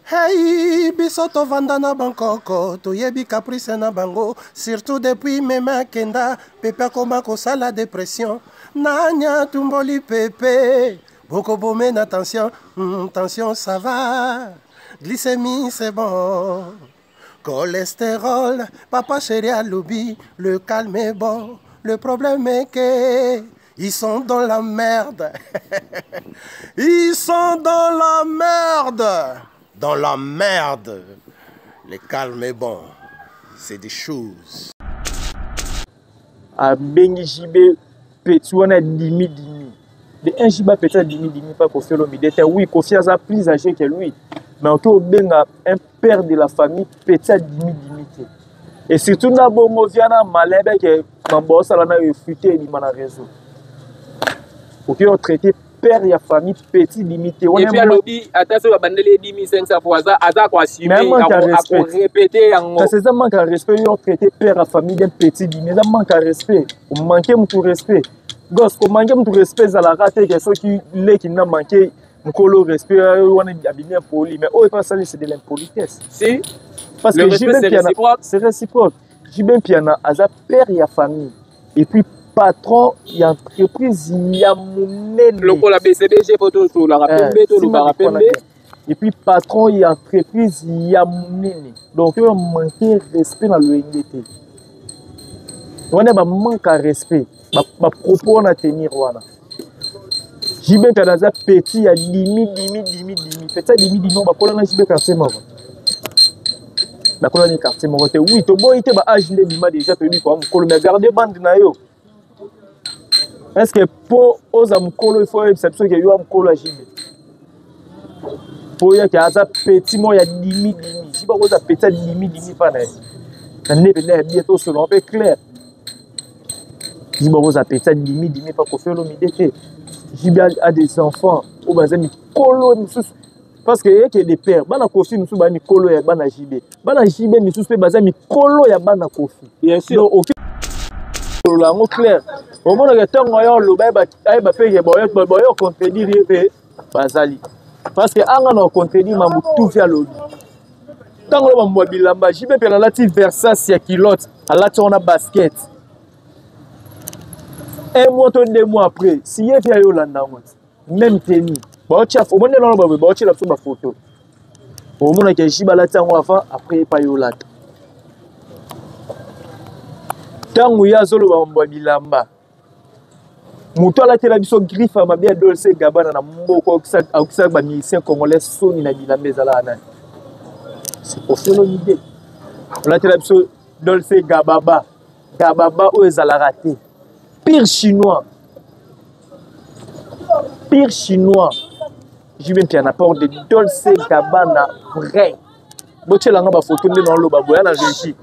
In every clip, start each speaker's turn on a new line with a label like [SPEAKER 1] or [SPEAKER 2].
[SPEAKER 1] Hey, biso tovanda na bankoko toyebi caprice na bango surtout depuis meme akenda pepe akoma kosala depression nanya tumboli pepe bokobome na tension tension ça va glycémie c'est bon cholestérol papa chéri alobi le calme est bon le problème est que ils sont dans la merde. Ils sont dans la merde. Dans la merde. Le calme est bon. C'est des choses.
[SPEAKER 2] Abengi JB petit wana dimi dimi. De un JB petit dimi dimi pas Koffi Olomide te. Oui, Koffi aza plus âgé que lui. Mais oke obenga un père de la famille petit dimi dimi te. Et surtout na bongo viana malebe ke mambo osala na efute ebima na réseau. Oke otraiter père ya famille petit limité.
[SPEAKER 3] Et puis alobi ata soki babandeli ye 10 500 fois aza aza ko assumer ako répéter yango.
[SPEAKER 2] Kasi eza manque ya respect yo traiter père ya famille d'un petit limité, eza manque ya respect. O manquer mutu respect. Gosse ko manquer mutu respect ezalaka te ke soki leki na manquer nkolo respect wana abimi impoli, mais oyo epa sali c'est de l'impolitesse.
[SPEAKER 3] Si.
[SPEAKER 2] Parce que JB Mpiana c'est réciproque. JB Mpiana aza père ya famille et puis patron ya entreprise ya monene
[SPEAKER 3] lokola BCBG po tosolaka pembe tolobaka pembe
[SPEAKER 2] et puis patron ya entreprise ya monene donc oyo manque respect na loyenge te wana ba manque ya respect ba propos wana tenir wana JB Mpiana aza petit ya dimi dimi dimi dimi petit ya dimi dimi bakola na JB quartier moko bakola ni quartier moko te oui toboyi te ba âge nde bima déjà toyebi kwa mokolo mais garde bande na yo est ce que po oza mokolo il faut oyebisa biso ke yo ya mokolo ya JB po oyaki aza petit moko ya dimi dimi JB akoza petit ya dimi dimi mpa na ye na nde mpenza ya bien tosolola mpe clair JB akoza petit ya dimi dimi mpa Koffi Olomide te JB a des enfants oyo baza mikolo misusu parce que eyeke de père bana Koffi misusu baza mikolo ya bana JB bana JB misusu mpe baza mikolo ya bana Koffi
[SPEAKER 3] bien sûr
[SPEAKER 2] donc oki kolola yango clair omonaka ntango aya oloba ayeba mpe ke boyo contredire ye mpe bazali parce que anga na contredire mambo tufi alobi ntango oloba mbwa bilamba JB mpe alati Versace ya culotte alati wana basket un mois to 2 mois après si ye mpe ayolanda yango même tenue baotia omoni nano baboye baotiela biso bafoto omonaka JB alati yango avant après epai yolata ntango ye azoloba mambo ya bilamba moto alatela biso griffe ya mabe ya Dolce Gabbana na mboka akokisaka ba musicien congolais soni na bilamba ezalaka nani c'est Koffi Olomide olatela biso Dolce Gabbana Gabbana oyo ezalaka te pire chinois pire chinois JB Mpiana porte de Dolce Gabbana vrai botielanga bafoto nde naoloba boya na régie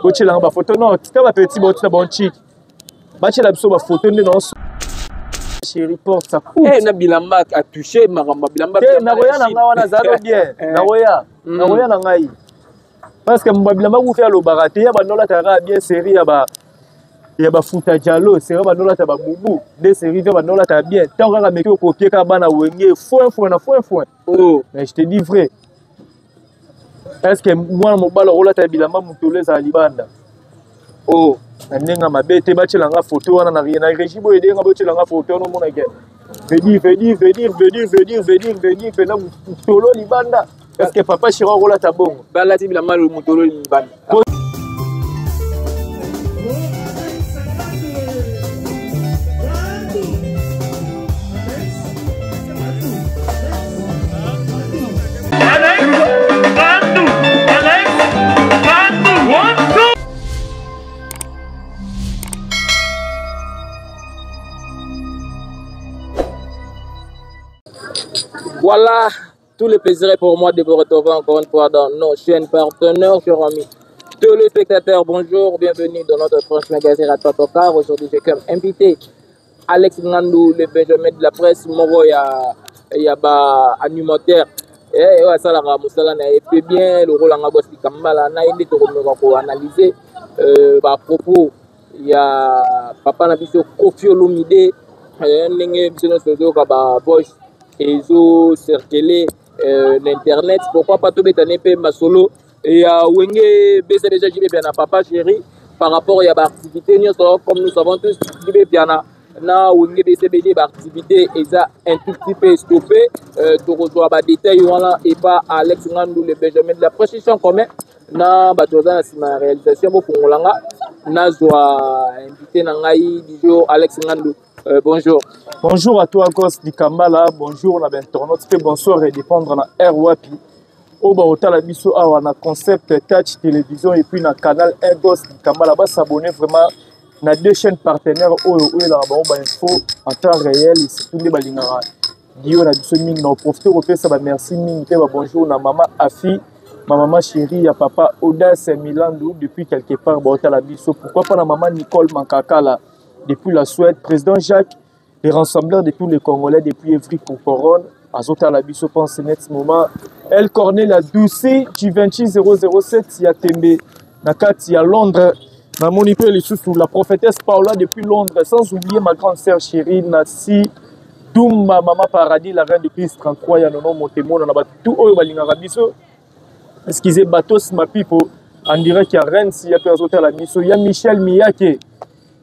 [SPEAKER 2] botielanga bafoto non tika bapetit botina bonchiki batiela biso bafoto nde na chéri porte ça coûte
[SPEAKER 3] eh na bilamba a touché makambo bilamba
[SPEAKER 2] te nakoya na ngai wana zalo bien nakoya nakoya na ngai parce que mba bilamba kufi alobaka te ya bandolataka kaka bien série ya ba ya bafuta jalo série bandolata babubu nde série ve bandolata bien ntango kaka meki okopie kaka bana wenge foin foin na foin foin
[SPEAKER 3] oh.
[SPEAKER 2] Mais je te dis vrai est ce que mwana mobali akolata bilamba motolo ezala libanda
[SPEAKER 3] oh.
[SPEAKER 2] Na ndenge mabe te batiela nga photo wana na régie boye edenga botiela nga photo wana omonake veut dire veut dire veut dire veut dire veut dire veut dire veut dire mpena motolo libanda est ce que papa chéri akolata bongo
[SPEAKER 3] balati bilamba motolo libanda. Voilà, tout le plaisir est pour moi de vous retrouver encore une fois dans nos chaînes partenaires, chers amis téléspectateurs. Bonjour, bienvenue dans notre tranche magazine Ratapokar. Aujourd'hui, j'ai comme invité Alex Ngandou, le Benjamin de la presse, moko ya ba animateur. Eh, oyo asalaka mosala na ye pe bien, lokola nga bosi Kambala, na ye nde tokomeka koanalyse ba propos ya papa na biso Koffi Olomide, ndenge biso nyonso tozoyoka ba voice ezo circuler. na internet. Pourquoi pas tobetane mpe masolo ya Wenge BCBG, JB Mpiana, papa chéri, par rapport ya baactivité nyonso. Comme nous savons tous, JB Mpiana na Wenge BCBG, baactivité eza un tout petit peu stoppé. Tokozwa badetail wana epa Alex Ngandu, le Benjamin de la Précision commun, na bato baza na nsima ya réalisation. Bofongola nga nazwa invité na ngai du jour, Alex Ngandu. Bonjour.
[SPEAKER 2] Bonjour à toi, Gos Dikambala. Bonjour na internaute mpe bonsoir, et dépendre na air wapi oyo baotala biso awa na Concept Touch Télévision et puis na Canal 1. Gos Dikambala, basabonner vraiment na deux chaînes partenaires oyo oyelaka bango bainfo en temps réel et surtout nde balingaka dio na biso mingi. Na oprofite kopesa bamerci mingi mpe babonjour na mama Afi, ma mama chérie ya papa Audace Milandu depuis quelque part baotala biso. Pourquoi pas na mama Nicole Mankakala depuis la Suède, président Jacques, les rassembleurs de tous les Congolais depuis Evry Couronne azotala biso pense net moment, El Cornelia Doucet du 26 007 ya Tembe na kati ya Londres. Namoni mpe lisusu la prophétesse Paola depuis Londres, sans oublier ma grande sœur chérie Nasi Dumba, mama Paradis, la reine de Piste 33 ya Nono Motemona, na bato oyo balingaka biso. Excusez, Batos Mapipo en direct ya Rennes ya mpe azotala biso, ya Michel Miyake,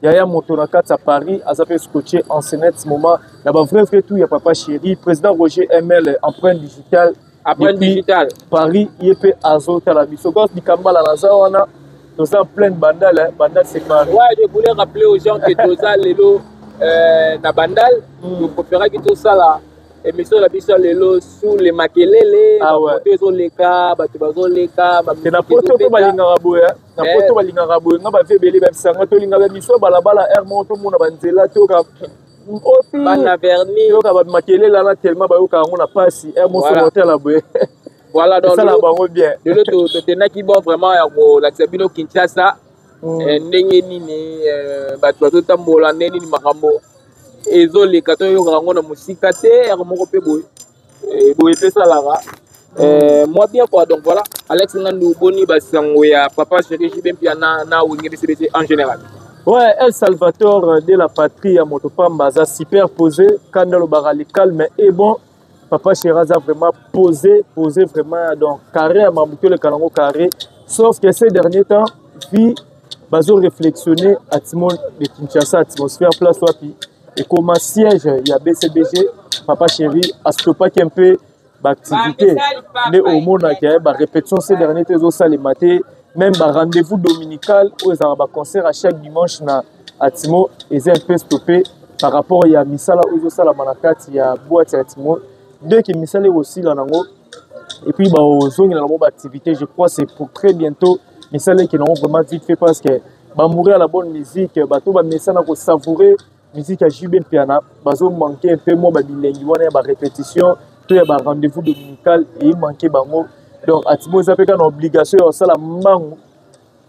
[SPEAKER 2] yaya moto na kati ya Paris, aza mpe scotché en ce net moment na bavrai vrai tout ya papa chéri, président Roger ML, Empreinte Digitale.
[SPEAKER 3] Empreinte Digitale.
[SPEAKER 2] Paris, ye mpe azotala biso. Gos Dikambala, naza wana, toza pleine Bandal. Bandal, c'est Paris.
[SPEAKER 3] Ouais, je voulais rappeler aux gens que toza lelo na Bandal. Topréféraki tosala émission na biso lelo sous les makelele.
[SPEAKER 2] Ah ouais.
[SPEAKER 3] Bato ezoleka, bato bazoleka.
[SPEAKER 2] Te, na poto mpe balingaka boye, na poto balingaka boye. Nga bave ebele babisanga, tolinga bamiso ya balabala aire moko, tomona banzela, toyoka
[SPEAKER 3] bana verni.
[SPEAKER 2] Toyoka bamakelele wana tellement bayoka yango na pasi aire moko otala boye.
[SPEAKER 3] Voilà, donc
[SPEAKER 2] esala bango bien.
[SPEAKER 3] Lelo totendaki bon vraiment ya kolakisa bino Kinshasa, ndenge nini bato bazotambola, ndenge nini makambo ezoleka. Toyokaka yango na mosika te, yaka moko mpe boye boye mpe esalaka moi bien quoi. Donc voilà, Alex Ngandu, boni basango ya papa chéri JB Mpiana na Wenge BCBG en général?
[SPEAKER 2] Ouais, El Salvatore de la patrie ya moto pamba aza super posé. Kanda alobaka, le calme est bon. Papa chéri aza vraiment posé, posé vraiment, donc carré ya makambo toleka nango carré, sauf que ces derniers temps vi bazo réflexionner atmo de Kinshasa, atmosphère place wapi ekoma siège ya BCBG. Papa chéri astopaki un peu baactivité nde omonaka barépétition ces derniers temps ezosalema te, même barendez-vous dominical oyo ezalaka baconcert à chaque dimanche na Atimo eza un peu stoppé par rapport ya misala oyo ezosalama na kati ya boîte ya Atimo. Dès que misala ekosila nango et puis bazongela nango baactivité, je crois c'est pour très bientôt. Misala ekende nango vraiment vite fait, parce que bamourir à la bonne musique, bato bamesana kosavourer musique ya JB Mpiana, bazomanke un peu mwa babilengi wana ya barépétition to ya barendez-vous dominical emanke bango. Donc Atimo eza mpe kaka na obligation ya kosala mbangu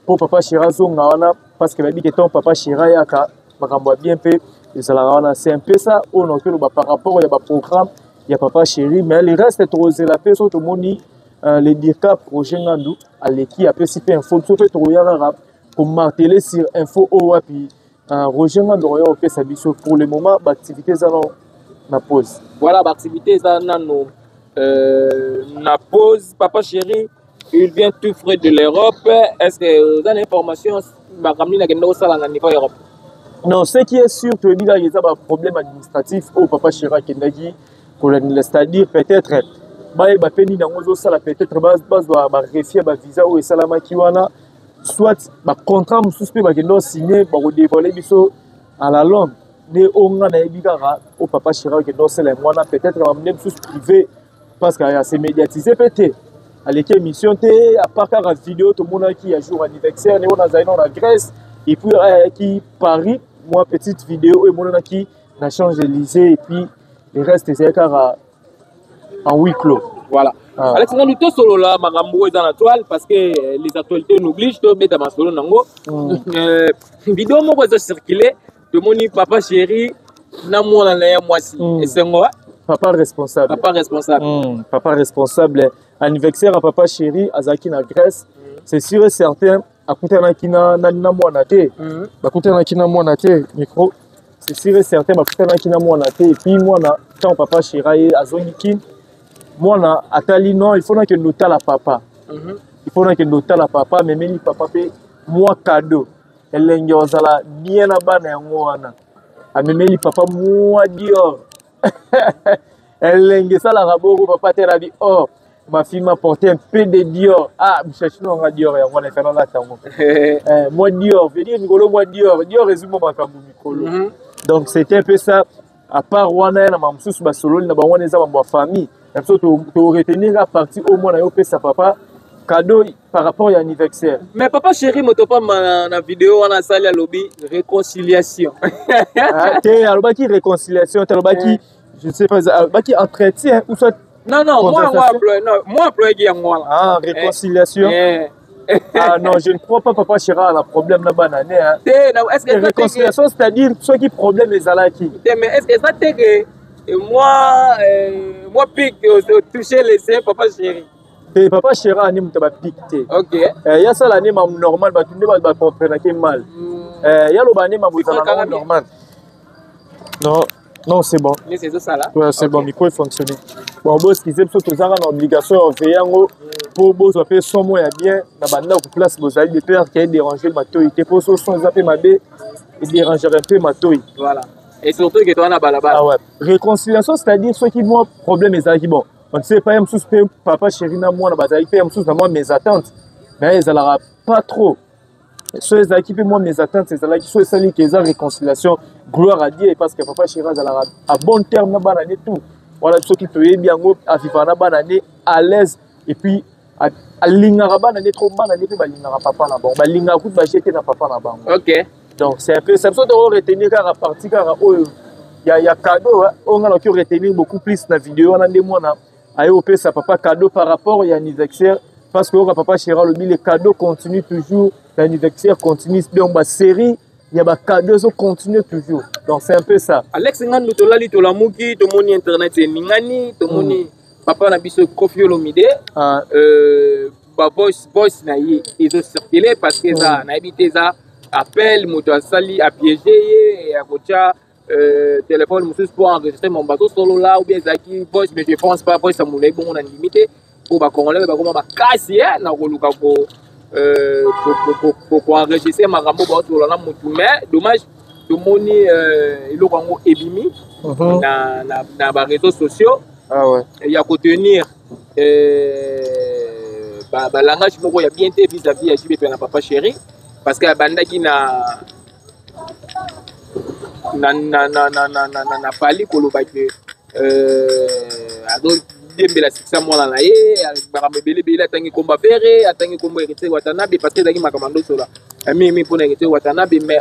[SPEAKER 2] mpo papa chéri azonga wana, parce que bayebi ke ntango papa chéri ayaka, makambo ya bien mpe ezalaka wana. C'est un peu ça oyo nakoki oloba par rapport ya baprogramme ya papa chéri, mais le reste tokozela mpe so tomoni le dircab Roger Ngandu aleki, apesi mpe info. Biso mpe tokoya kaka komarteler sur info oyo wapi Roger Ngandu akoya kopesa biso. Pour le moment, baactivité eza nano na pause.
[SPEAKER 3] Voilà, baactivité eza nano na pause. Papa chéri, il vient tout frais de l'Europe. Est-ce que oza na information makambo nini akende kosala na niveau Europe?
[SPEAKER 2] Non, ce qui est sûr, toyebi kaka eza baproblème administratif oyo papa chéri akendaki kolandela, c'est-à-dire peut-être bayeba mpe nini yango ezosala, peut-être bazwa barefus ya bavisa oyo esalamaki wana, soit bacontrat mosusu mpe bakende osigne, bakodévoile biso à la longue. Nde oyo nga nayebi kaka oyo papa chéri akende osala yango wana, peut-être bamnde mosusu privé, parce que ase médiatise mpe te, aleki émission te, à part kaka vidéo tomonaki ya jour anniversaire nde oyo nazali nano na Grèce et puis ayaki Paris, mwa petite vidéo oyo emonanaki na Champs-Élysées, et puis le reste ezali kaka en huis clos.
[SPEAKER 3] Voilà.
[SPEAKER 2] Ah.
[SPEAKER 3] Alex Ngandu, tosolola makambo oyo eza na toile, parce que les actualités nous obligent tobeta masolo nango. Vidéo moko ezo circule, tomoni papa chéri na mwana na ye mwasi. Esengo.
[SPEAKER 2] Papa responsable.
[SPEAKER 3] Papa responsable.
[SPEAKER 2] Papa responsable, anniversaire ya papa chéri, azalaki na Grèce. C'est sûr et certain akutanaki na mwana te. Bakutanaki na mwana te, micro. C'est sûr et certain bakutanaki na mwana te. Et puis mwana, ntango papa chéri aye, azongi Kine. Mwana atali, non, il faut nakende otala papa. Il faut nakende otala papa. Amemeli papa mpe mwa cadeau. Elenge ozala bien na bana yango wana, amemeli papa mwa Dior. Elenge esalaka bongo. Papa te nabi: "Oh, ma fille m'a porté un peu de Dior. Ah, mshashino wanga Dior yango wana, efana olata yango." Mwa Dior veut dire mikolo mwa Dior, Dior ezwi mwa makambo mikolo. Donc c'était un peu ça. À part wana, ye na makambo mosusu basololi na bango wana, eza mambo ya famille na biso. Toretenir a partir oyo mwana yo opesa papa cadeau par rapport ya anniversaire.
[SPEAKER 3] Mais papa chéri, moto pamba na video wana asali, alobi réconciliation.
[SPEAKER 2] Ah, te, alobaki réconciliation te, alobaki, je ne sais pas, alobaki entretien ou soit
[SPEAKER 3] Non, moi yango employé, non, moi employé yango wana.
[SPEAKER 2] Ah, réconciliation. Ah non, je ne crois pas. Papa chéri a problème na bana ne, hein.
[SPEAKER 3] Te, est-ce que
[SPEAKER 2] réconciliation, c'est-à-dire soki problème ezalaki?
[SPEAKER 3] Te, mais est-ce que eza te que moi pic toucher laisser papa chéri?
[SPEAKER 2] Te, papa chéri ani moto bapik te. Ya sala ne mamu normal, bato nde bacomprenaki mal. Ya loba ne mamu ezala normal. Non, non, c'est bon.
[SPEAKER 3] Mais c'est ça là.
[SPEAKER 2] Ouais, c'est bon, micro est fonctionné. Bon, bo excusez biso, tozanga na obligation ya veiller yango mpo bozwa mpe son moko ya bien na bandako place bozali, de peur ke edéranger matoi te, mpo so son eza mpe mabe, edérangera mpe matoi.
[SPEAKER 3] Voilà. Et surtout que toi na balabala.
[SPEAKER 2] Ah ouais. Réconciliation, c'est-à-dire soki mwa problème ezalaki, bon, on ne sait pas, ya mosusu mpe papa chéri na mwana bazalaki mpe ya mosusu na mwa mésentente, mais ezalaka pas trop. So ezalaki mpe mwa mésentente ezalaki, so esali ke eza réconciliation, gloire à Dieu, parce que papa chéri azalaka à bon terme na bana ne tout wana. Soki toyebi yango, avivaka na bana ne à l'aise et puis alingaka bana ne trop. Bana ne mpe balingaka papa na bango, balingaka kutu bajete na papa na bango. Donc c'est un peu ça. Biso toko retenir kaka partie kaka oyo ya cadeau. Oyo nga nakoki retenir beaucoup plus na video wana nde mwana aye opesa papa cadeau par rapport ya anniversaire, parce que oyoka papa chéri alobi: "Le cadeau continue toujours, l'anniversaire continue." Donc basérie ya bacadeau ezocontinue toujours. Donc c'est un peu ça.
[SPEAKER 3] Alex Ngandu, tolali, tolamuki, tomoni internet eningani, tomoni papa na biso Koffi Olomide. Bavoice, voice na ye ezocircule parce que eza, nayebi te, eza appel moto asali, apiéger ye ya kotia téléphone mosusu mpo enregistrer mo bazosolola, ou bien ezalaki voice, mais je pense pas voice ya molai bongo. Na ndimi te, mpo bacongolais mpe bakoma makasi na koluka koenregistrer makambo baosolola na motu. Mais dommage, tomoni eloko yango ebimi na baréseaux sociaux. Ya kotenir balangage moko ya bien te vis-à-vis ya JB mpe na papa chéri, parce que abandaki na Fally koloba ke azodiembela succès mwana na ye, makambo ebele ebele. Atangi kombo Ferre, atangi kombo Héritier Watanabe, parce que ezalaki makambo ndosola mingi mpona Héritier Watanabe. Mais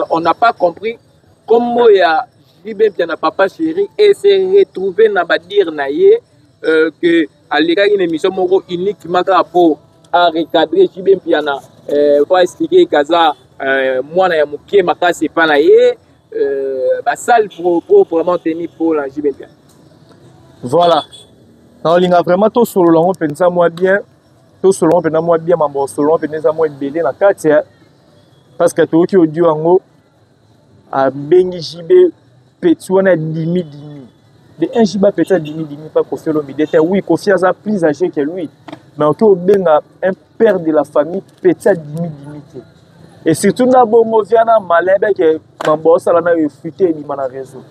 [SPEAKER 3] on n'a pas compris kombo ya JB Mpiana, papa chéri, et se retrouver na badire na ye que alekaki na émission moko uniquement kaka mpo arecadrer JB Mpiana, po aexpliquer kaza mwana ya moke makasi epa na ye, basale proprement tenu mpona JB Mpiana.
[SPEAKER 2] Voilà, naolinga vraiment tosolola yango mpenza mwa bien, tosolola yango mpenza mwa bien. Mambo osolola mpenza eza mwa ebele na kati, parce que toyoki audio yango, abengi JB petit wana dimi dimi de un. JB petit dimi dimi pas Koffi Olomide te. Oui, Koffi aza plus âgé que lui, mais oki obenga un père de la famille petit dimi dimi te. Et surtout na bongo via na malin ke mambo osala na efuite ebima na réseau,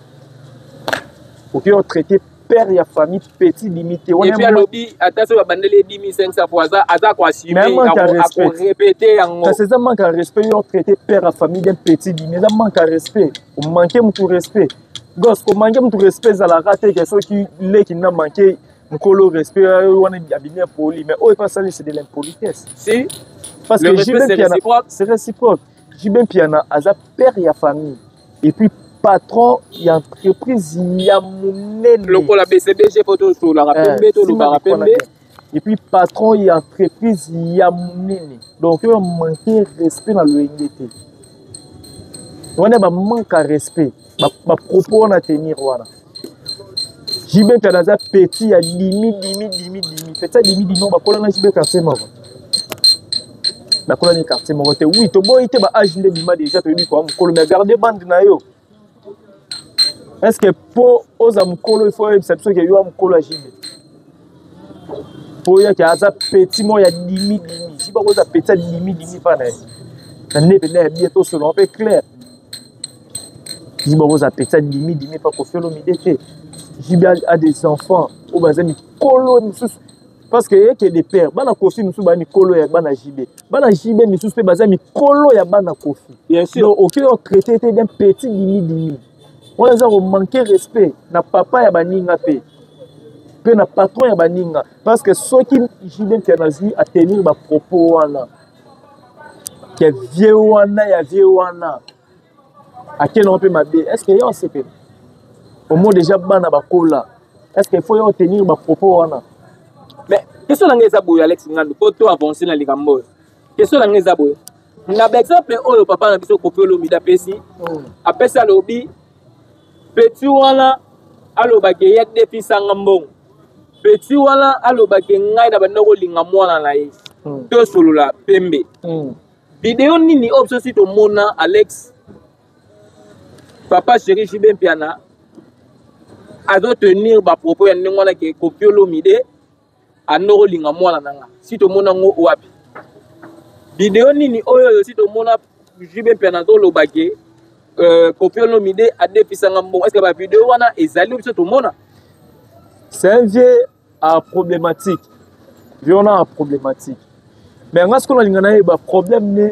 [SPEAKER 2] oki otraiter père ya famille petit dimi te.
[SPEAKER 3] Et puis alobi ata soki babandeli ye 10 500 fois, aza koassumer, akorépéter yango.
[SPEAKER 2] Kasi eza manque ya respect. Yo traiter père ya famille d'un petit dimi, eza manque ya respect. Omanke mutu respect gos, komanke mutu respect ezalaka te ke soki leki na manke mokolo respect wana, abimi impoli. Mais oyo epasali, c'est de l'impolitesse.
[SPEAKER 3] Si.
[SPEAKER 2] Parce que JB Mpiana, c'est réciproque. JB Mpiana aza père ya famille et puis patron ya entreprise ya monene.
[SPEAKER 3] Lokola BCBG, po tosolaka pembe, tolobaka pembe.
[SPEAKER 2] Et puis patron ya entreprise ya monene, donc oyo manque respect na loyenge te wana, bamanque ya respect, bapropos wana tenir wana. JB Mpiana aza petit ya dimi dimi dimi dimi, petit ya dimi dimi. Bakola na JB quartier moko, bakola ni quartier moko te. Oui, toboyi te, baage nde bima déjà, toyebi koya mokolo, mais garde bande na yo. Est ce que mpo oza mokolo, il faut oyebisa biso ke yo ya mokolo ya JB? Mpo oyaki aza petit moko ya dimi dimi. JB akoza petit ya dimi dimi mpa na ye. Na nde mpenza ya bien tosolola mpe clair. JB akoza petit ya dimi dimi mpa Koffi Olomide te. JB a des enfants oyo baza mikolo misusu parce que eke de père bana Koffi misusu baza mikolo ya bana JB. Bana JB misusu mpe baza mikolo ya bana Koffi.
[SPEAKER 3] Bien sûr.
[SPEAKER 2] Donc okoki otraite te d'un petit dimi dimi. Wana eza ko manquer respect na papa ya baninga mpe mpe na patron ya baninga parce que soki JB Mpiana azwi a tenir ba propos wana ke vieux wana ya vieux wana akende yango mpe mabe, est ce que ye osepela omo déjà bana bakola, est ce que il faut ye otenir ba propos wana?
[SPEAKER 3] Mais question na ngai eza boye, Alex Ngandu, po to avancer na likambo oyo. Question na ngai eza boye, na ba exemple oyo papa na biso Koffi Olomide apesi, apesi alobi petit wana alobaki ye defisanga mbongo, petit wana alobaki ngai na banda kolinga mwana na ye. Tosolola pembe. Video nini oyo biso si tomona, Alex, papa chéri JB Mpiana azotenir bapropos ya ndenge wana ke Koffi Olomide ando kolinga mwana na nga? Si tomona yango wapi? Video nini oyo oyo si tomona JB Mpiana azoloba ke Koffi Olomide adefisanga mbongo? Est ce que bavideo wana ezali biso tomona?
[SPEAKER 2] C'est un vieux à problématique, vieux wana à problématique. Mais nga sikoyo nalinga nayeba problème ne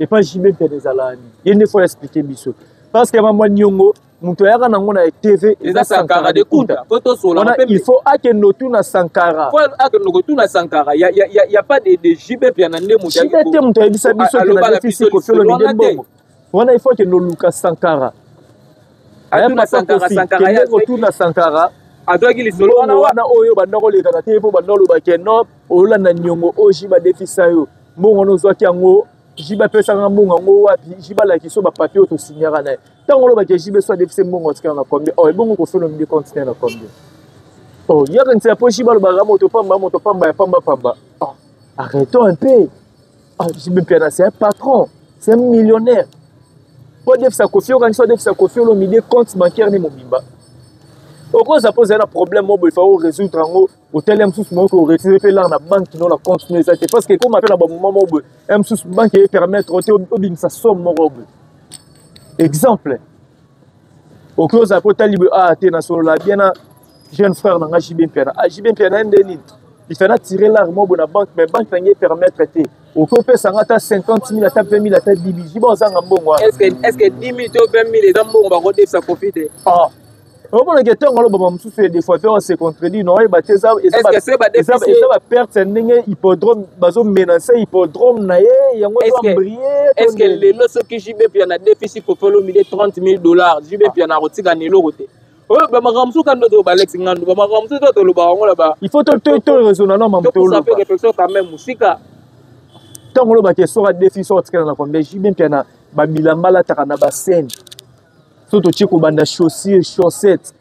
[SPEAKER 2] epa JB Mpiana ezalaka nini. Ye nde faut expliquer biso, parce que mamwa niongo moto ayaka nango na TV.
[SPEAKER 3] Eza Sankara de Kunta, po tosola.
[SPEAKER 2] Wana il faut akende otuna Sankara.
[SPEAKER 3] Po akende kotuna Sankara. Ya pas de JB Mpiana nde moto.
[SPEAKER 2] JB te moto ayebisa biso ke nadefisi Koffi Olomide mbongo wana. Il faut akende oluka Sankara.
[SPEAKER 3] Atuna Sankara, Sankara
[SPEAKER 2] ye kotuna Sankara.
[SPEAKER 3] Azwaki lisolo wana.
[SPEAKER 2] Wana oyo banda koleka na te, mpo banda oloba ke non, olanda niongo oyo JB adefisa yo mbongo wana, ozwaki yango, JB apesaka mbongo yango wapi, JB alakisi yo bapapier oyo tosignaka na ye. Ntango olobaki JB so adefisi mbongo, atikala na combien? Oh, ebongo Koffi Olomide compte na combien? Oh, yaka ntina mpo JB alobaka moto pamba, moto pamba ya pamba pamba. Oh, arrêtons un peu. Ah, JB Mpiana, c'est un patron, c'est un millionnaire. Po adefisa Koffi, okanisi adefisa Koffi Olomide compte bancaire ne mobimba? Okoza mpo ozali na problème moko boye, fa orésoudre yango, otali ya mosusu moko oretire mpe lar na banque no na compte no eza te, parce que ekoma mpe na bamoment moko boye ya mosusu banque epermettre te obimisa somme moko boye. Exemple, okoki ozala mpo otali boye, ah te, nasolola bien na jeune frère na nga JB Mpiana. Ah, JB Mpiana ye nde nini, il fallait tirer l'arme moko boye na banque, mais banque nangi epermettre te. Okoki opesa nga ata 50 000, ata 20 000, ata 10 000. JB ozanga mbongo wana.
[SPEAKER 3] Est ce que 10 000 to 20 000 eza mbongo bakodefisa Koffi te?
[SPEAKER 2] Ah, omonake ntango alobama mosusu ye des fois mpe ose contredire na oyeba te. Eza baperte ya ndenge hippodrome bazomenase hippodrome na ye yango.
[SPEAKER 3] Ezoambrie. Est ce que lelo soki JB Mpiana adefisi Koffi Olomide 30 000 $, JB Mpiana akotika na eloko te? Oyo bamakambo mosusu kando to Balex Ngandu, bamakambo mosusu to tolobaka yango na ba
[SPEAKER 2] Il faut to raisonner na mambo.
[SPEAKER 3] Toloba réflexion quand même mosika.
[SPEAKER 2] Ntango olobaka soki adefi, soki atikala na combien, JB Mpiana babilamba alataka na bascène, so totie kobanda chaussure, chaussette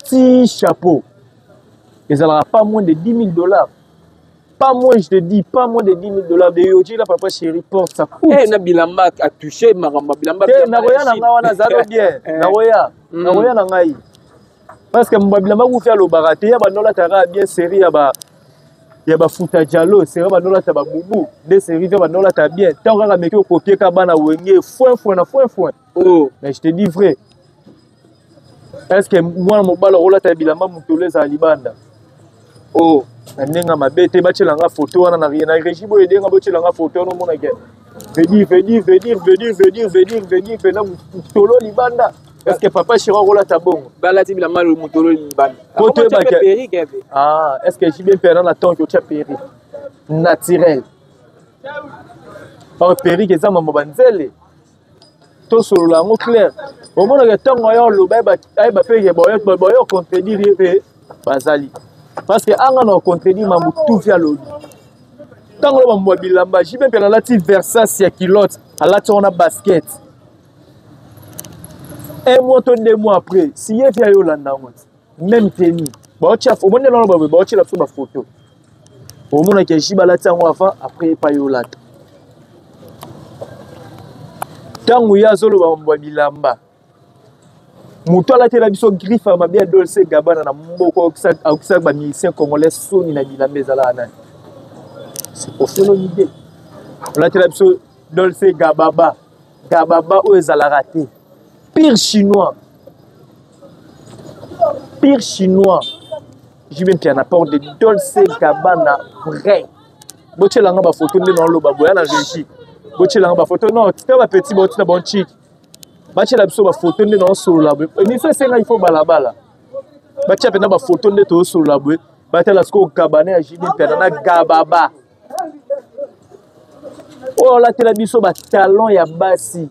[SPEAKER 2] ti chapeau, ezalaka pas moins de 10 000 $, pas moins, je te dis, pas moins de 10 000 $. De yoji la papa chéri porte, ça coûte.
[SPEAKER 3] Eh, na bilamba atouche makambo bilamba.
[SPEAKER 2] Te, nakoya na ngai wana, zalo bien. Nakoya, nakoya na ngai, parce que bilamba kufi alobaka te ya bandolataka bien série ya ba ya bafuta jalo, série bandolata babubu nde série te bandolata bien. Ntango kaka meki okopie ka bana Wenge foin foin na foin foin.
[SPEAKER 3] Oh.
[SPEAKER 2] Mais je te dis vrai, est ce que mwana mobali akolata bilamba motolo ezala libanda?
[SPEAKER 3] Oh.
[SPEAKER 2] Na ndenge mabe te, batielanga foto wana na régie boye, edenga botielanga foto wana, omonake veut dire veut dire veut dire veut dire veut dire veut dire veut dire mpena motolo libanda. Est ce que papa chéri akolata bongo?
[SPEAKER 3] Balati bilamba motolo libanda.
[SPEAKER 2] Po toyebake, ah, est ce que JB mpena na tonke otya perruque naturel? Or perruque eza mambo banzele, tosolola yango clair. Omonaka ntango aya oloba, ayeba mpe ke boyo contredire ye mpe bazali, parce que anga na contredire mambo tufi alobi. Ntango oloba mambo ya bilamba, JB mpe alati Versace ya culotte, alati wana basket, un mois to 2 mois après, si ye fi ayolanda yango ti même tenue baotia, omoni eloko baboye baotiela biso bafoto, omonaka JB alati yango avant, après epai olata. Ntango ye azoloba mambo ya bilamba, Moto alatela biso griffe ya mabe ya Dolce Gabbana na mboka, akokisaka ba musiciens congolais soni na bilamba ezalaka nani? C'est Koffi Olomide. Olatela biso Dolce Gababa, Gababa oyo ezalaka te. Pire chinois. Pire chinois. JB Mpiana porte de Dolce Gabbana vrai. Botiela nga ba photo nde na loba boya na régie. Botiela nga ba photo non, tika ba petit botina bon chic. Batiela biso ba photo nde na solola boye. Émission esenga il faut balabala. Batia pena ba photo nde to solola boye. Batala siko Gabbana ya JB Mpiana na Gababa. Oyo olatela biso ba talon ya basi.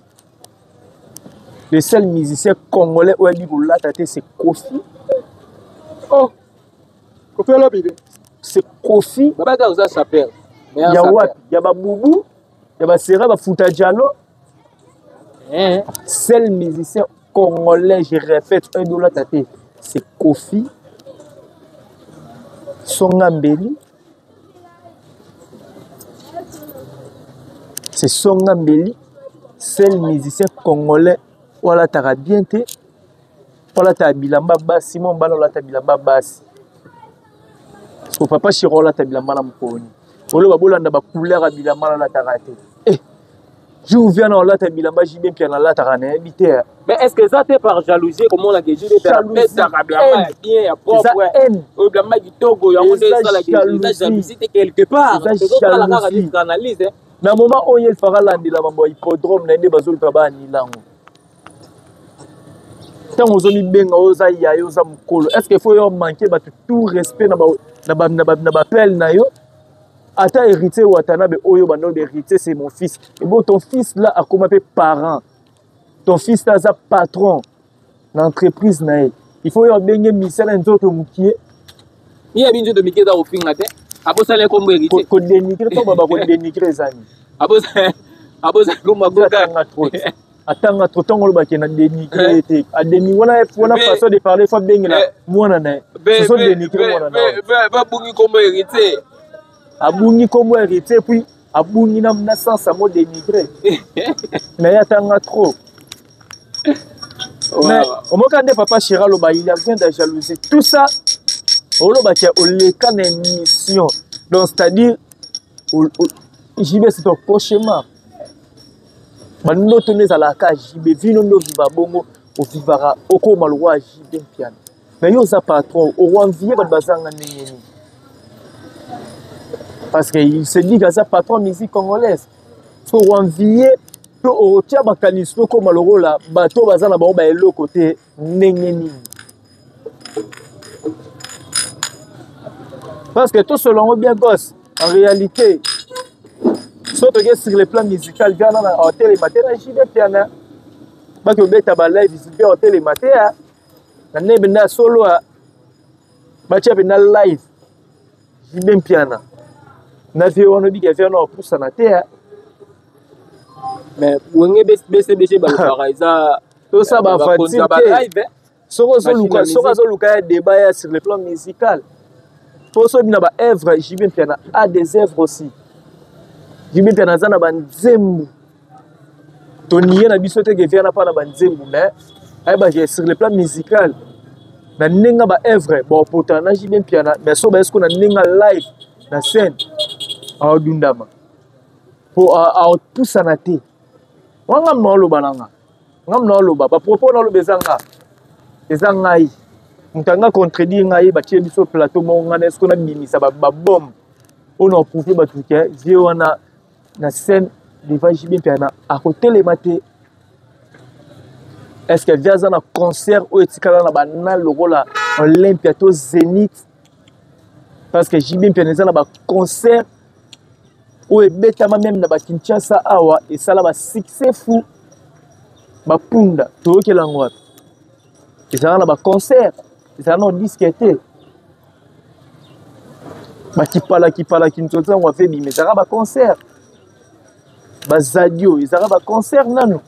[SPEAKER 2] Le seul musicien congolais oyo ayebi kolata te, c'est Koffi.
[SPEAKER 3] Oh, Koffi Olomide.
[SPEAKER 2] C'est Koffi.
[SPEAKER 3] Babaka oza sapeur.
[SPEAKER 2] Ya wapi? Ya babubu, ya basera, bafuta jalo.
[SPEAKER 3] Eh.
[SPEAKER 2] Seul musicien congolais, je répète, oyo ayebi kolata te, c'est Koffi. Songa Mbeli. C'est Songa Mbeli, seul musicien congolais oyo alataka bien te, oyo alataka bilamba basi, mwa mobali olata bilamba basi. Parce que papa Chiro olata bilamba na mokoni. Oloba bolanda ba couleur ya bilamba alataka te. Eh, jour vient na olata bilamba JB Mpiana alataka na yebi te.
[SPEAKER 3] Mais est-ce que ça te par jalousie komona que JB Mpiana apesaka bilamba ya bien ya propre?
[SPEAKER 2] Haine.
[SPEAKER 3] Oyo bilamba kitoko yango nde esalaka eza jalousie te quelque part. Tozotala kaka juste analyse.
[SPEAKER 2] Na moment oyo il fera landela mambo ya hippodrome na nde bazoluka ba nilango. Ntango ozomibenga oza yayo oza mokolo, est-ce que faut yo manquer bato tout respect na ba na ba na ba na ba pelle na yo? Ata héritier Watanabe oyo bando héritier c'est mon fils. Et bon ton fils là akoma pe parent. Ton fils là aza patron na entreprise na ye. Il faut yo abenge misala nzoto mukie.
[SPEAKER 3] Ye abi nzoto mike eza kofinga te. Abosala kombo héritier.
[SPEAKER 2] Ko dénigrer to baba ko dénigrer ezani.
[SPEAKER 3] Abosala abosala kombo agoka.
[SPEAKER 2] Atanga trop. Atanga trop ntango olobaki na dénigrer te. A dénigrer wana wana façon de parler faut abengela mwana na ye. Façon dénigrer mwana na ye.
[SPEAKER 3] Babungi kombo héritier.
[SPEAKER 2] Abungi kombo héritier puis abungi na na sens ya mot dénigrer. Mais ye atanga trop. Mais omoka nde papa Chira aloba il y a rien de jalousie. Tout ça olobaki oleka na émission. Donc c'est-à-dire JB c'est ton cauchemar. Bandoto nde ezalaka JB vino nde oviva bongo ovivaka okoma lokola JB Mpiana. Mais yo oza patron, oenvier bato bazanga ndenge nini? Parce que il se dit qu'aza patron musique congolaise. So oenvier to otia makanisi to okoma lokola bato baza na bango ba eloko te ndenge nini? Parce que tout selon bien gosse, en réalité, surtout que sur le plan musical, viens dans la hôtel et matin, JB Mpiana. Baki obeta ba live, bien hôtel et matin, na nebe na solo batia pe na live JB Mpiana. Na vie wana bika vie na opusa na te.
[SPEAKER 3] Mais wenge BCBG balobaka eza
[SPEAKER 2] to ça ba aventure te. Soko ozoluka, soko azoluka ya débat ya sur le plan musical. Po so bina ba œuvre JB Mpiana a des œuvres aussi. JB Mpiana aza na ba nzembo. Toniye na biso te ke viana pa na ba nzembo mais ayeba ke sur le plan musical na ndenge ba œuvre ba opota na JB Mpiana mais so ba esko na ndenge live na scène aodundama po aopusana te. Wanga mna oloba na nga. Nga mna oloba ba propos na oloba eza nga. Eza ngai. Moto anga contredire ngai batie biso plateau moko nga na esko na bimisa ba bombe oyo na prouver bato ke vie wana na scène devant JB Mpiana akotelema te. Est-ce que vie aza na concert oyo etikala na banal lokola Olympia to Zénith? Parce que JB Mpiana eza na ba concert oyo ebetama même na ba Kinshasa awa esala ba succès fou. Ba punda toyokela yango wapi? Ezalaka na ba concert, ezalaka na disque te. Ba kipala kipala kinzonza yango afe bima ezalaka ba concert. Ba zadio ezalaka ba concert nanu.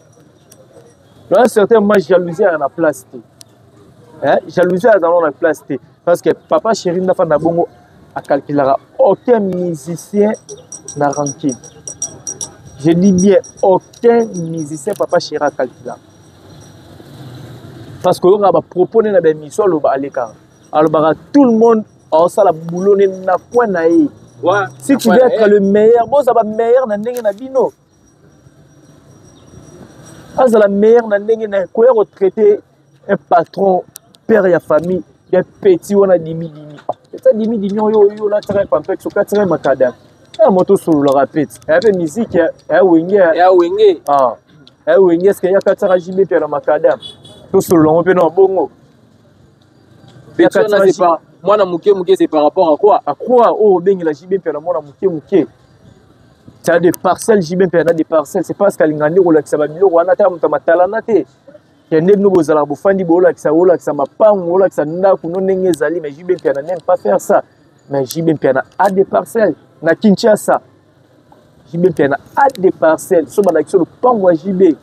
[SPEAKER 2] Dans un certain moment jalousie ya na place te. Hein? Jalousie ya na place te parce que papa chéri ndafa na bongo a calculera aucun musicien na ranking. Je dis bien aucun musicien papa chéri a calculera. Parce que oyokaka bapropos ne na baémission, aloba, alekaka, alobaka tout le monde aosala boulot ne na coin na ye. Si tu veux être le meilleur, boza bameilleur na ndenge na bino. Azala meilleur na ndenge na ye. Koya kotraite un patron, père ya famille, ya petit wana dimi dimi, eza dimi dimi oyo oyo olataka pampex, okatika makada ya moto, osololaka peti eya mpe musique ya Wenge.
[SPEAKER 3] Ya Wenge.
[SPEAKER 2] Ah, ya Wenge. Est-ce ya katiaka JB mpe na makada, tosolola yango mpe na bongo?
[SPEAKER 3] Petit wana, c'est pas mwana moke moke, c'est par rapport à quoi?
[SPEAKER 2] À quoi oyo obengela JB mpe na mwana moke moke? C'est des parcelles. JB mpe na des parcelles, c'est parce qu'alinga nde kolakisa babiloko wana. Ata moto amatalana te ya nde bino bozalaka, bofandi, boolakisa, olakisa mapangu, olakisa ndako no ndenge ezali. Mais JB Mpiana n'aime pas faire ça. Mais JB Mpiana a des parcelles na Kinshasa. JB Mpiana a des parcelles. So balakisi lopango ya JB,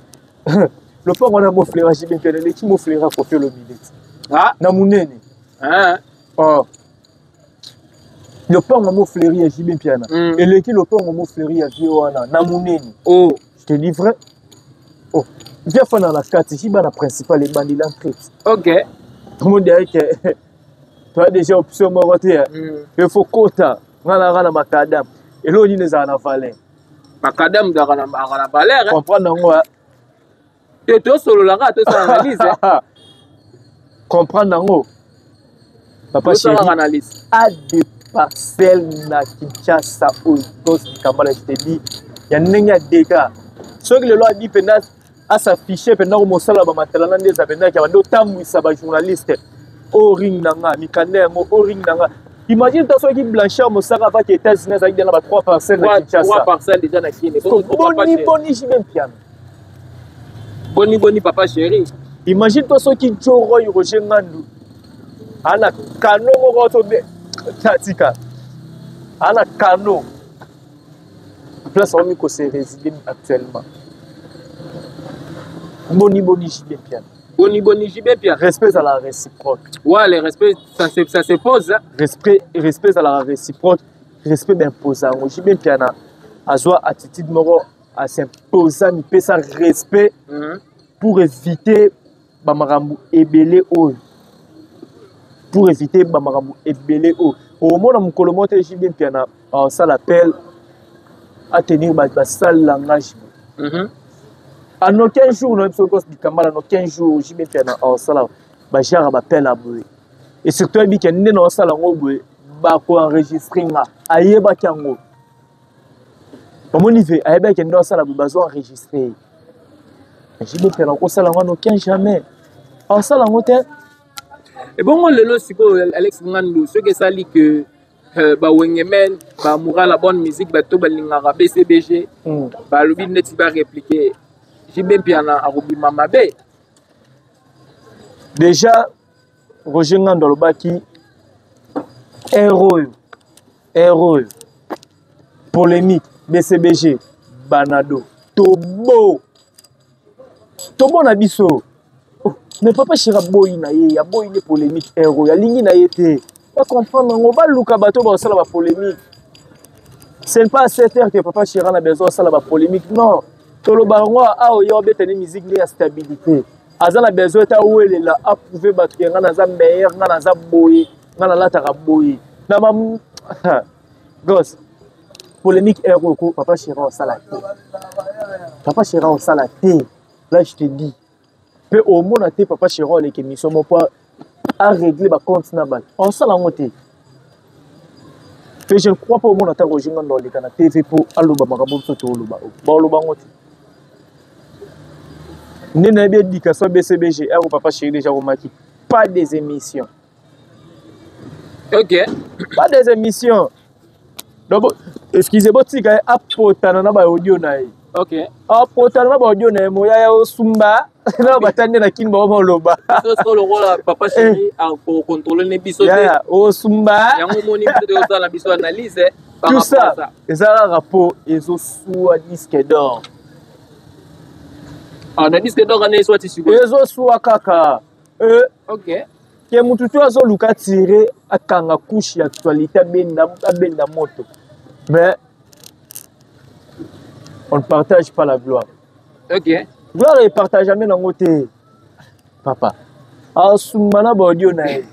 [SPEAKER 2] lopango wana moflera JB Mpiana eleki moflera Koffi Olomide.
[SPEAKER 3] Ah.
[SPEAKER 2] Na monene.
[SPEAKER 3] Ah.
[SPEAKER 2] Oh. Lopango mofleri ya JB Mpiana eleki lopango mofleri ya vie wana na monene.
[SPEAKER 3] Oh.
[SPEAKER 2] Je te dis vrai. Oh, via fana na kati, JB na principal, ebandi l'entrée. Tout dirait que toa déjà option moko te. Il faut kota nga na nga na makadam, eloko nini ezala na valeur?
[SPEAKER 3] Makadam ezalaka na valeur.
[SPEAKER 2] Comprendre yango.
[SPEAKER 3] Te, tosololaka, tosala analyse.
[SPEAKER 2] Comprendre yango, papa chéri.
[SPEAKER 3] Tosalaka analyse.
[SPEAKER 2] A des parcelles na Kinshasa oyo, Gos Dikambala, je te dis, ya ndenge ya dega. Soki lelo abi mpenza asafishe mpenza komosala bamatalana nde eza mpenza ya bande otambwisa bajournaliste oyo ring na nga, mikanda yango oyo ring na nga. Imagine ta soki Blanchard Mosaka avaki États-Unis, azalaki na ba 3 parcelles na Kinshasa.
[SPEAKER 3] 3 parcelles déjà na Kini.
[SPEAKER 2] Boni boni JB Mpiana?
[SPEAKER 3] Boni boni papa chéri?
[SPEAKER 2] Imagine toi soki Joe Roy, Roger Ngandu ana kano moko to tika ana kano place aomi kose résider actuellement. Boni boni JB Mpiana?
[SPEAKER 3] Boni boni JB Mpiana?
[SPEAKER 2] Respect ezalaka réciproque.
[SPEAKER 3] Ouais, le respect, ça se pose, hein.
[SPEAKER 2] Respect, respect ezalaka réciproque. Respect baimpose yango. JB Mpiana azwa attitude moko, asimposa, mipesa respect pour éviter bamakambo ebele oyo, pour éviter bamakambo ebele oyo omona mokolo moko te. JB Mpiana asala appel, atenir basale langage. En aucun jour na biso Dikambala, en aucun jour JB Mpiana asala bagenre bapele ya boye. Et surtout ayebi ke nde na osala yango boye, bakoenregistre nga. Ayebaki yango, bamoni ve, ayebaki nde osala boye, bazo enregistre ye. JB Mpiana akosala yango en aucun jamais, asala yango te.
[SPEAKER 3] Ebongo lelo sikoyo, Alex Ngandu, soki esali ke bawengemen bamoura la bonne musique, bato balingaka BCBG, balobi neti baréplique, JB Mpiana akobima mabe.
[SPEAKER 2] Déjà Roger Ngando alobaki ere oyo, ere oyo polémique BCBG banado tobo tomona biso. Oh, mais papa chéri aboyi na ye, aboyi nde polémique. Ere oyo alingi na ye te, bacomprendre yango, baluka bato bakosala bapolémique. Ce n'est pas à cette heure que papa chéri na besoin osala bapolémique, non. Toloba yango awa, oyo obetani musique nde ya stabilité, aza na besoin ete awelela approuve bato ke nga naza meilleur, nga naza boye, nga nalataka boye na ma gos. Polémique ere oyo ko papa chéri osala te, papa chéri osala te. Là, je te dis, mpe omona te papa chéri aleka émission moko arégler bacompte na bato, osala yango te. Mpe je ne crois pas omona ata Roger Ngando aleka na TV mpo aloba makambo biso tooloba. Baoloba yango te. Nde nayebi éducation BCBG ero papa chéri déjà komaki pas des émissions. Pas des émissions. Donc excusez, botika ye apotana na baaudio na ye. Apotana na baaudio na ye, moya ya osumba na batandi na kini, bao baloba.
[SPEAKER 3] Biso lokola papa chéri akocontrôle ne biso te.
[SPEAKER 2] Ya osumba.
[SPEAKER 3] Yango moni biso te, osala biso analyse par
[SPEAKER 2] tout
[SPEAKER 3] rapport à
[SPEAKER 2] ça.
[SPEAKER 3] Ça.
[SPEAKER 2] Eza kaka mpo ezosuwa disque d'or.
[SPEAKER 3] Ah, na disque d'or wana eswati sikoyo.
[SPEAKER 2] Ezosuwa kaka. Ke mutu to azoluka tire, akanga couche ya actualité, abenda, abenda moto. Mais on ne partage pas la gloire. Gloire epartage ame nango te, papa. Asumba na baaudio na ye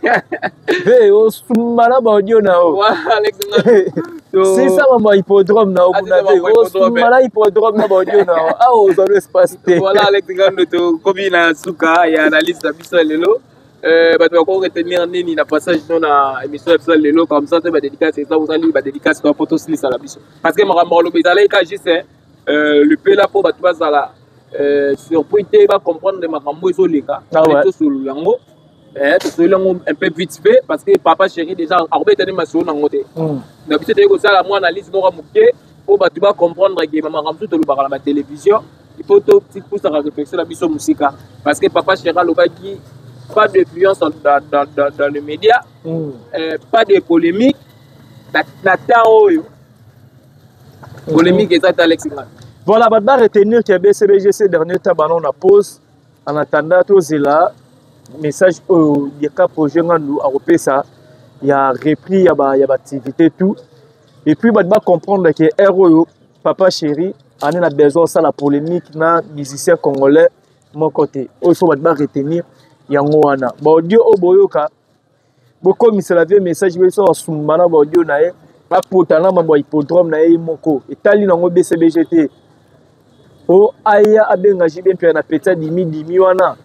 [SPEAKER 2] ve osumba na baaudio na yo sisa mambo ya hippodrome na yo kuna ve osumba na hippodrome na baaudio na yo awa ozwa no espace te.
[SPEAKER 3] Voilà, Alex Ngando, tokomi na suka ya analyse na biso ya lelo. Bato bako retenir nini na passage no na émission ya biso ya lelo? Comme ça te badédicace eza ozali badédicace to po tosilisa na biso, parce que makambo aloba ezalaki ka juste lupela mpo bato bazala surpris te, bacomprendre makambo ezoleka. Tosolola yango, tosolola yango un peu vite fait, parce que Papa Chéri déjà akobetani masolo nango te. Na biso toyei kosala mwa analyse moko moke mpo bato bacomprendre ke makambo mosusu tolobaka na batélévision, il faut topusaka réflexion na biso mosika, parce que Papa Chéri alobaki pas d'influence dans le média, pas de polémique na temps oyo polémique eza te. Alex Ngana.
[SPEAKER 2] Voilà, bato baretenir ke BCBG ces dernier temps bana na pause en attendant tozela message oyo Yeka Projet Ngandu akopesa ya repris ya ba ya baactivité tout. Et puis bato bacomprendre ke ere oyo Papa Chéri ane na besoin osala polémique na musicien congolais moko te. Oyo faut bato baretenir yango wana. Baaudio oyo boyoka, bokomisela vie message biso, asumba na baaudio na ye, apota na mambo ya hippodrome na ye moko, etali nango BCBG te. O aya abenga JB Mpiana na petit dimi dimi wana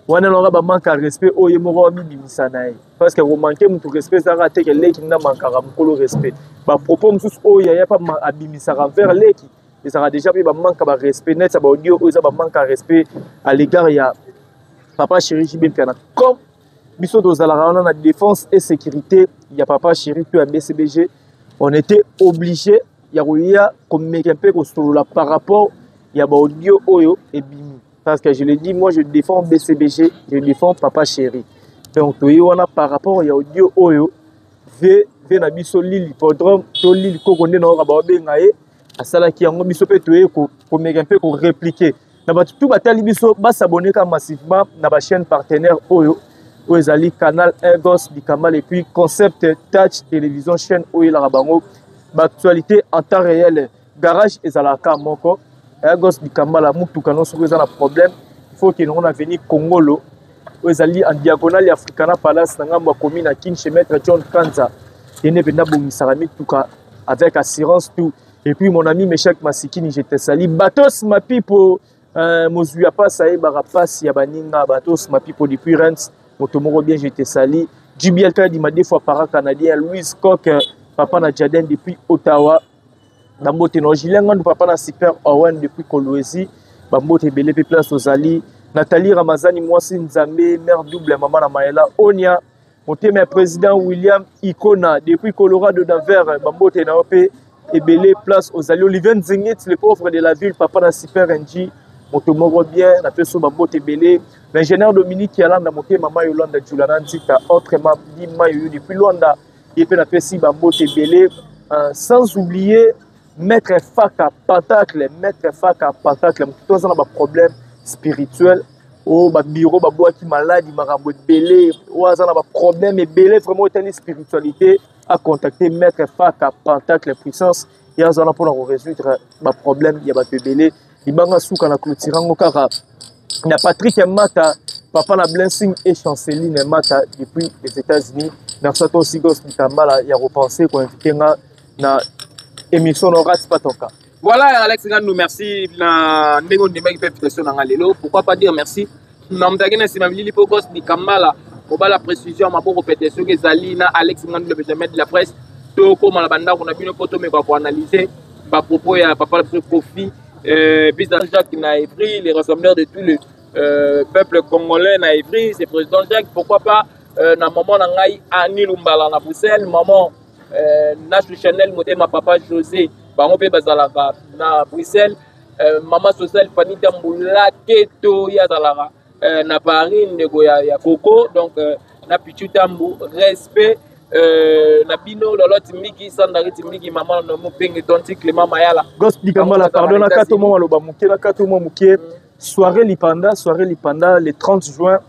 [SPEAKER 2] wana nanga bamanque ya respect oyo ye moko amibimisa na ye, parce que komanquer motu respect ezalaka te ke leki nda mankaka mokolo respect. Bapropos mosusu oyo yaya mpa abimisaka vers leki ezalaka déjà mpe bamanque barespect net ya baaudio oyo eza bamanque ya respect à l'égard ya Papa Chéri JB Mpiana. Comme biso tozalaka wana na défense et sécurité ya Papa Chéri to ya BCBG, on était obligé ya koya komeka mpe kosolola par rapport ya baaudio oyo ebimi, parce que je le dis, moi je défends BCBG, je défends Papa Chéri. Donc toye wana par rapport ya audio oyo ve ve na biso Lili Hippodrome to Lili Koko nde nayoka baobenga ye asalaki yango. Biso mpe toye komeka mpe korépliquer na bato tu batali biso, bas'abonner ka massivement na bachaîne partenaire oyo oyo ezali Canal Egos Dikamal et puis Concept Touch Télévision, chaîne oyo elaka bango baactualité en temps réel. Garage ezalaka moko Egos Dikambala. Mutuka nyonso soki eza na problème, il faut okende ngo na avenue Kongolo oyo ezali en diagonale ya Africana Palace, na ngambo ya commune ya Kin, chez maître John Kanza. Ye nde mpenza abongisaka mituka avec assurance tout. Et puis mon ami Meshak Masikini, je te salue. Batos Mapipo, mozwi ya pasi ayebaka pasi ya baninga. Batos Mapipo depuis Rennes, moto moko bien, je te salue. JBL Kadima, deux fois para canadien. Louise Coq, papa na Jaden depuis Ottawa, bambote na Julien Ngandu, papa na Super Owen depuis Kolwezi, bambote ebele mpe place ozali. Nathalie Ramazani, mwasi Nzambe, mère double, mama na Mayela Onia, motema ya président William Ikona depuis Colorado Denver, bambote na yo mpe ebele place ozali. Olivier Nzingit, le pauvre de la ville, papa na Super NG, moto moko bien, napesi yo bambote ebele. L'ingénieur Dominique Yalanda, motema mama Yolanda Julana Nzita, autrement dit Mayoyo depuis Luanda, ye mpe napesi bambote ebele. Sans oublier maître Faka Pentacle, maître Faka Pentacle, moto to aza na baproblème spirituel oyo babiro babwaki maladi makambo ebele, oyo aza na baproblème ebele vraiment etali spiritualité, acontacter maître Faka Pentacle Puissance. Ye aza wana mpona korésoudre baproblème ya bato ebele. Libanga suka na clôture yango kaka na Patrick Mata, papa na Blessing et Chanceline Mata depuis les États-Unis. Merci à toi aussi, Gos Bitambala, ya repenser koinviter nga na émission no Rate pas ton cas.
[SPEAKER 3] Voilà, Alex Ngandou, merci na ndenge ondimaki mpe invitation na nga lelo. Pourquoi pas dire merci na moto aki na nsima bilili mpo Gos Dikambala kobala précision maboko pete soki ezali na Alex Ngandou, le Benjamin de la presse. Tokóma na bandako na bino mpo tomeka koanalyse bapropos ya papa na biso Kofi, président Jacques na Evry, les rassembleurs de tout le peuple congolais na Evry, c'est président Jacques. Pourquoi pas na maman na ngai Annie Lumbala na Bruxelles, maman Nashu Chanel, motema papa José, bango mpe bazalaka na Bruxelles, mama sociale Fanny Tambula Keto, ye azalaka na Paris, ndeko ya Koko, donc na Pichu Tambu, respect na bino. Lolo Timbiki, Sandari Timbiki, mama na Mopenge, tonti Clément Mayala.
[SPEAKER 2] Gos Dikambala, pardon, na kato mwa maloba moke, na kato mwa moke. Soirée Lipanda, soirée Lipanda le 30 juin,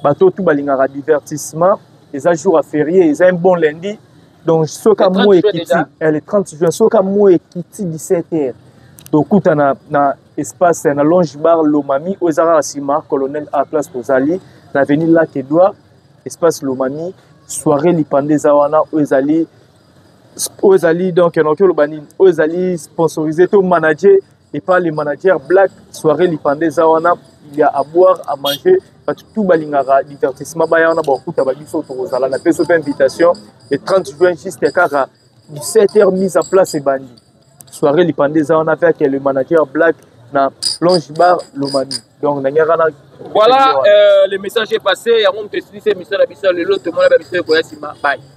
[SPEAKER 2] bato tu balingaka divertissement, eza jour à férié, eza un bon lundi. Donc soki mo ekiti le 30 juin, soki mo ekiti 17 heures, tokutana na espace na Longe Bar Lomami oyo eza kaka nsima Colonel A, place tozali. Na avenue Lac Edouard, espace Lomami, soirée lipanda eza wana oyo ezali, oyo ezali, donc nakoki oloba nini, oyo ezali sponsorisé to manager epa le manager Black. Soirée lipanda eza wana, il y a à boire, à manger. Bato tout balingaka divertissement baya wana, bakokuta babiso tokozala na peso mpe invitation le 30 juin, juste kaka 17h, mise en place ebandi. Soirée lipanda eza wana avec le manager Black na Longe Bar Lomami. Donc nangaka na
[SPEAKER 3] Voilà, le message est passé. Yango moto esilisi émission na biso lelo. Tomona babiso ekoya nsima. Bye.